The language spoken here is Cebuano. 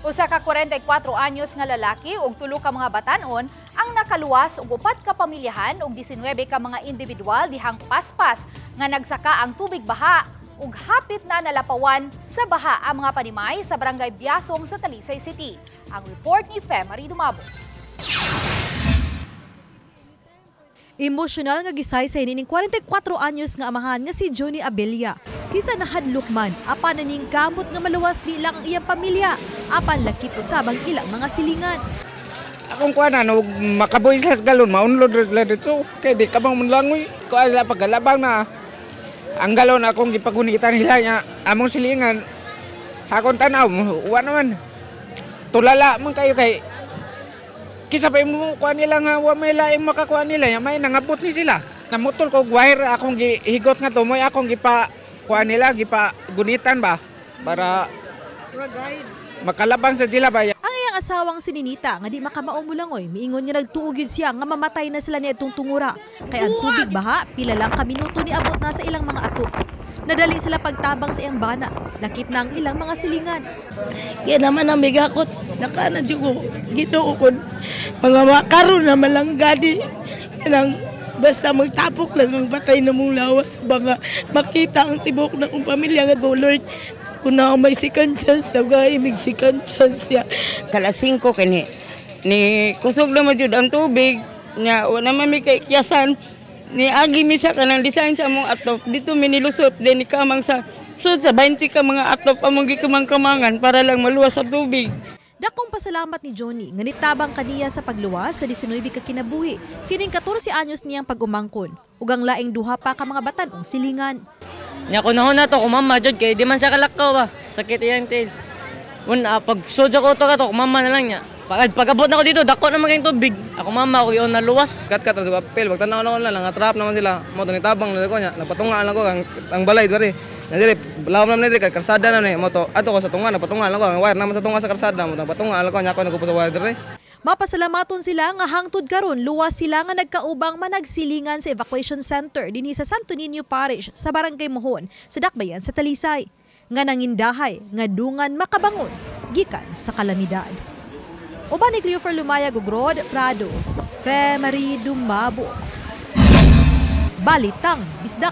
Usa ka 44 anyos nga lalaki ug tulo ka mga batan-on ang nakaluwas ug upat ka pamilyahan ug 19 ka mga individual dihang paspas nga nagsaka ang tubig baha ug hapit na nalapawan sa baha ang mga panimay sa Barangay Biasong sa Talisay City. Ang report ni Fe Marie Dumabo. Emosyonal nga gisaysay nining 44 anyos nga amahan nga si Johnny Abella. Kisa nahadlok man, apan naning kamot nga maluwas di lang ang iyang pamilya, apan lakip usab ang ilang mga silingan. Akong kuan og makabuhi sa galon, maunlod ra sila dito. Kay di ka bang munlangoy. Kuan sila pagkalabang na ang galon akong gipagunitan nila nya among silingan. Hakon tanaw, wa naman. Tulala man kayo kay kisa pa mo kuan nila nga wa may laing makakuan nila ya may nangabot ni sila. Namutol ko wire akong gihigot nga to moy akong gipa kuan nila gipa gunitan ba para makalabang sa sila ba. Ang iyang asawang si Ninita nga di makamao mulangoy, miingon nga nagtuo gyud siya nga mamatay na sila niadtong tungura. Kay ang tubig baha, pila lang ka minuto ni abot na sa ilang mga ato. Nadali sila pagtabang sa iyang bana, lakip na ang ilang mga silingan. Kaya naman ang migakot, nakana dyan ko, Ginoo ko, mga makaroon na malanggadi. Kanang basta magtapok lang ang batay na mong lawas, baka makita ang tibok na kong pamilya nga go, Lord, kung na may second chance, sabay may second chance niya. Kalas 5 kini, ni kusog na jud ang tubig, nya wa naman mi kay kiyasan. Ni agi mi sa kanang design sa among atop dito mi nilusot din ni kamang sa sud sa 20 ka mga atop among gikamang-kamangan para lang maluwas sa tubig. Dakong pasalamat ni Johnny nga nitabang kaniya sa pagluwas sa 19 ka kinabuhi kining 14 anyos niyang pag-umangkon ug ang laing duha pa ka mga batan-ong silingan. Nya kunahon na to kumama jud kay di man siya kalakaw ba. Sakit iyang tail. Un pag sud ko to kato kumama na lang niya. Pagabot na ko dito, dako na maging tubig. Ako mama, ako yun naluwas. Kat-kat sa apel, pagtanaw na ko lang, nangatrap naman sila. Mo to nitabang na ko niya, napatunga lang ko ang balay diri. Diri, lawom naman diri kay karsada na ni mo to. Ato ko sa tunga, napatunga lang ko ang wire naman sa tunga sa karsada mo, napatunga lang ko nya ako nagupos sa wire diri. Mapasalamaton sila nga hangtod karon luwas sila nga nagkaubang managsilingan sa evacuation center dinhi sa Santo Niño Parish sa Barangay Mohon sa Dakbayan sa Talisay. Nga nangindahay nga dungan makabangon gikan sa kalamidad. Uban ni Cleofer Lumayag ug Rod Prado, Fe Marie Dumabo. Balitang Bisdak.